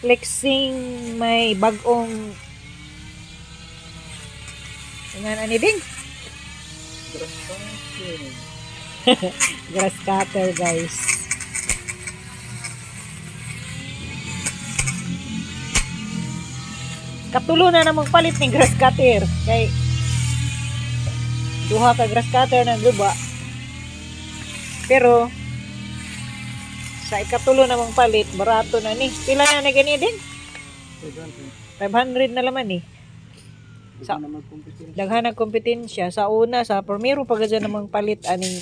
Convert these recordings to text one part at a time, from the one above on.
Flexing may bagong ingan ani ding Grass cutter. Grass cutter, guys. Katulo na namang palit ni grass cutter kay duha ka grass cutter na guba. Pero sa ikatulo namang palit, barato na ni. Pila na na gani din? 500. 500 na laman eh. Na magkompetensya. Daghan ang kompetensya sa una sa primero pa gadya namang palit aning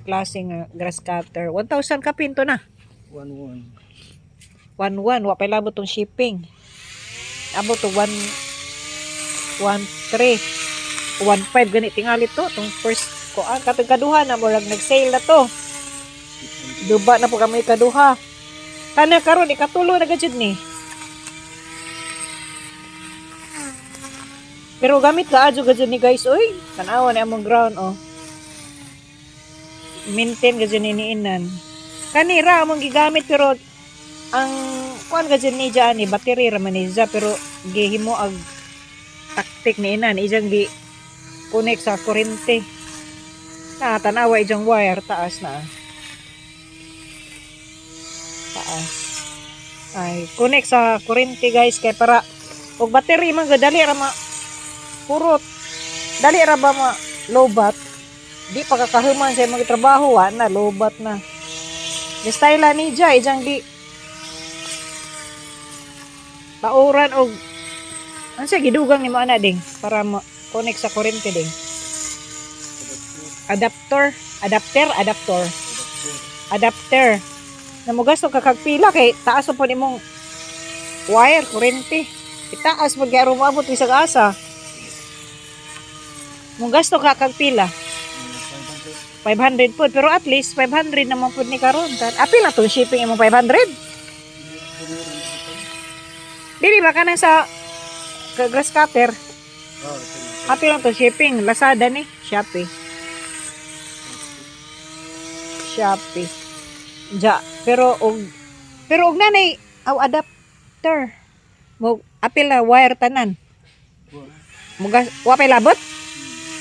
klase nga grass cutter. 1,000 ka pinto na. 1-1. 1,1 wa pa labot tong shipping. Abot to 1 1 3 1 5 gani tingali to tong first ko ang katong kaduha na murag nag-sale na to. Duba na po kami kaduha. Kana karon ikatulo na gajud ni. Pero gamit ka adyo gajud ni, guys, oy. Tan-awa ni among ground oh. Maintain gajud ni niinan. Kani ra among gigamit pero ang kuan gajud ni dyan ni battery ra man ni siya pero gihimo ag taktik ni inan ijang gi connect sa kuryente. Na tanawa ijang wire taas na. Taas. Ay, connect sa kuryente, guys, kay para og battery man gud dali ra ma purot. Dali ra ba ma lowbat. Di pa kakahuman sa imong trabaho, wa na lowbat na. Style ni dya, ijang di tauran og ano siya gidugang ni mo ana ding para ma connect sa kuryente ding adapter adapter adapter adapter na mogasto ka kag pila kay taas pa nimong wire kuryente itaas mo gyud moabot bisag asa mo gasto ka kag pila. 500. 500 pod pero at least 500 naman pod ni karon. Apil na tong shipping imong 500. Dili ba kanang sa grass cutter? Oh, ito na. Apil lang to shipping. Lazada ni Shopee. Shopee. Ja, pero og nanay aw adapter. Mo apil na wire tanan. Mo gas wa pay labot?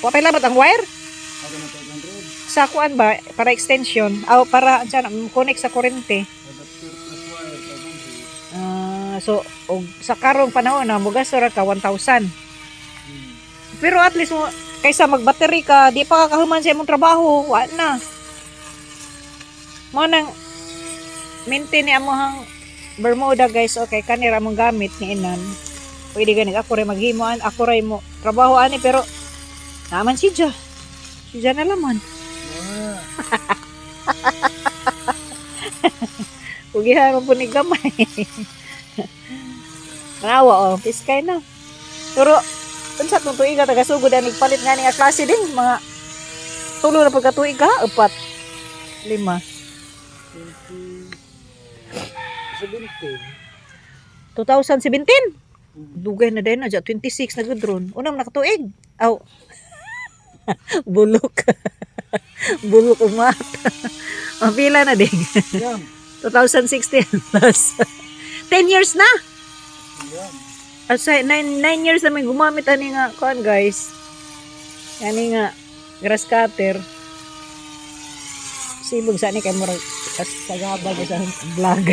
Wa pay labot ang wire? Ako na 500. Sa kuan ba para extension aw para unsa na connect sa kuryente. Adapter plus wire, 500. Ah, so og sa karong panahon na mogasto ra ka 1,000. Pero at least mo kaysa magbattery ka, di pa ka kahuman sa imong trabaho, wa na. Mo nang maintain ni amohang Bermuda, guys, okay, kanira among gamit ni inan. Pwede gani ako ray maghimuan, ako ray mo trabaho ani pero naman si Ja. Si Ja na laman. Ah, Ugihan mo po ni gamay. Rawa oh, piskay na. Pero unsa tong tuiga taga sugod ani palit nga ni nga klase din mga tulo na pagkatuig ka, upat, lima. 2017. 2017. Dugay na din na 26 na gud ron. Unang nakatuig. Aw. Bulok. Bulok umat. Mapila na din. Yam. 2016 plus. 10 years na. Yam. Asa 9 years na may gumamit ani nga kuan, guys. Ani nga grass cutter. Sibog sa ni kay murag sagabag sa vlog.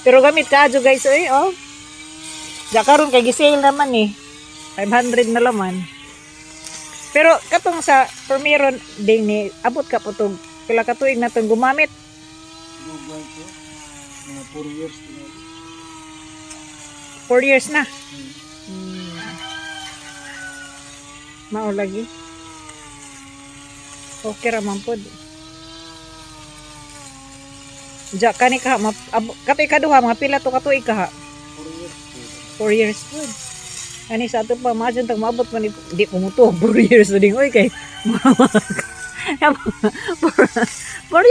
Pero gamit kaadyo, guys, oy oh. Ja karon kay gi-sale naman eh. 500 na laman. Pero katong sa Premiron din ni abot ka po tog pila ka tuig na tong gumamit. Dugay ko. Mga 4 years na. 4 years na. Mao lagi. Okay ra man pod. Ja kani ka ma, katoy kaduha mga pila to katuig ka ha? 4 years po. 4 years pod. Kani sa ato pa imagine tag maabot man ni di ko mutuo 4 years na ding oy kay 4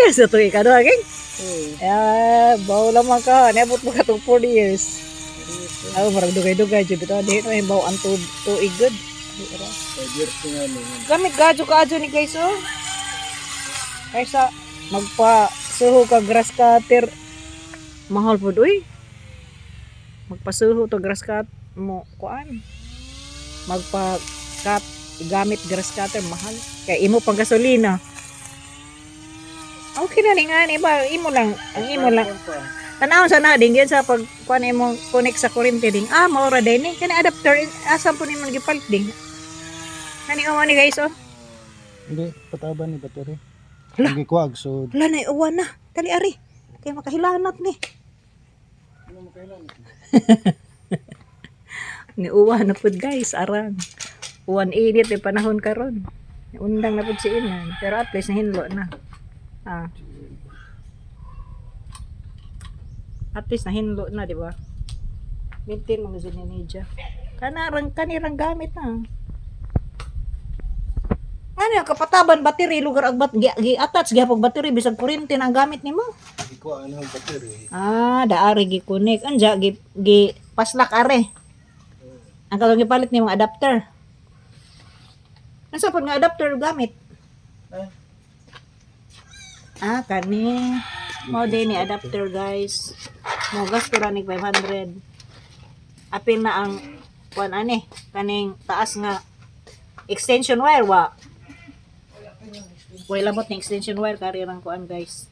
years na tuig kaduha kay. Oo. Eh, bawo lamang ka, niabot mo ka tong 4 years. 4 years po. Aw, marag dugay-dugay jud bitaw di no hibaw ang tuig gud. Di ra. 5 years na nga naman. Gamit gadyo kaadyo ni, guys, oh. Kaysa magpa suho ka grass cutter. Mahal pod uy. Magpasuho to grass cut mo kuan. Magpa cut gamit grass cutter, mahal. Kay imo pang gasolina. Okay na ni nga ni ba, imo lang ang imo lang. Tanawon sa na ding yan sa pag kuan imo connect sa kuryente ding. Ah, mao ra din ni kani adapter, asa po nimo gipalit ding. Kani mo ni guys, oh. Hindi, pataban ni battery. Hala. Hindi kuwag, so Wala na, uwan na. Dali ari. Kay makahilanat ni. Ano mo kailan? Ni uwan na pud guys, arang. Uwan, init yung panahon karon. Undang na pud si inan, pero at least nahinlo na. Ah. At least nahinlo na, di ba? Maintain mga zinanidya. Kanarang kanirang gamit na. Ano yung kapataban battery lugar ang bat gi, gi-attach gihapon battery bisag kuryente na ang gamit nimo. Hindi ko ano ang battery. Ah, daari gi-connect. Anja gi, gi paslak are. Ang katong gipalit ni mga adapter. Asa pod nga adapter gamit? Eh? Ah, kani. Mo din ni adapter guys. Mo gasto ra ni 500. Apil na ang kuan ani kaning taas nga extension wire wa. Way labot ni extension wire kari rang kuan guys.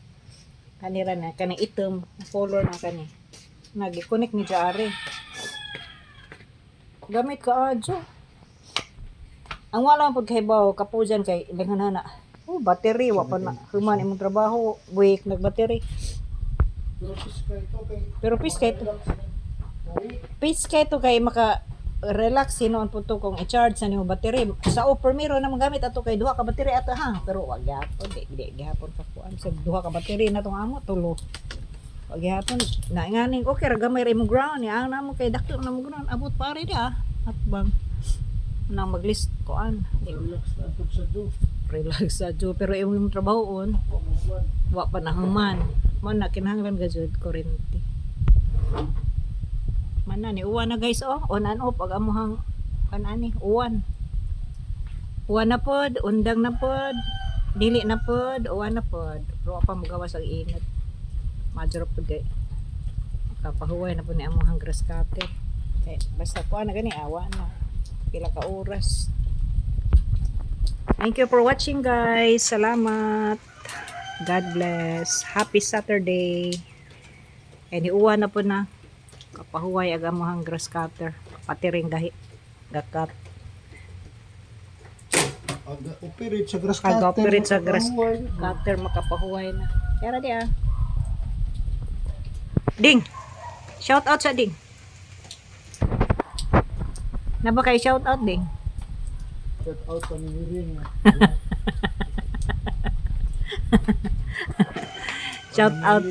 Kanira na kaning itom color na kani. Nagi-connect ni Jare. Gamit ka adyo. Ang wala pud kay baw kapujan kay ilang na. Oh, battery wa pa na human imong trabaho, week nagbattery. Pero pis ka ito kay Pero peace kay to. Peace kay to kay maka relax hinuon po to kung i-charge sa nimo battery. Sa offer miro na gamit ato kay duha ka battery ato ha. Pero wa gyapon, di di gyapon ka kuan sa duha ka battery na tong amo tulo. Wa gyapon na nganing okay ra gamay ra imong ground ni ang namo kay dakto na mo ground abot pare di ah. At bang nang maglist kuan. Relax na atog sa do. Relax sa jo pero imong trabaho on Wa mo man. wa pa nahuman. Mo na kinahanglan ga jud kuryente. Man na ni uwan na guys, oh, on and off ag amuhang kan ani uwan. Uwan na pod, undang na pod, dili na pod, uwan na pod. Pero wa pa mogawas ang init. Major pod kay kapahuway na po ni amuhang grass cutter. Eh, basta kuan na gani awa na. Pila ka oras. Thank you for watching guys. Salamat. God bless. Happy Saturday. And iuwan na po na. Kapahuway ag amuhang grass cutter. Patiring gahi. Gakat. Ag operate sa grass cutter. Ag-operate sa grass Makapahuway. cutter makapahuway na. Yara di ah. Ding. Shout out sa Ding. Na ba kay shout out Ding? Shout out pa ni Miring. Shout out.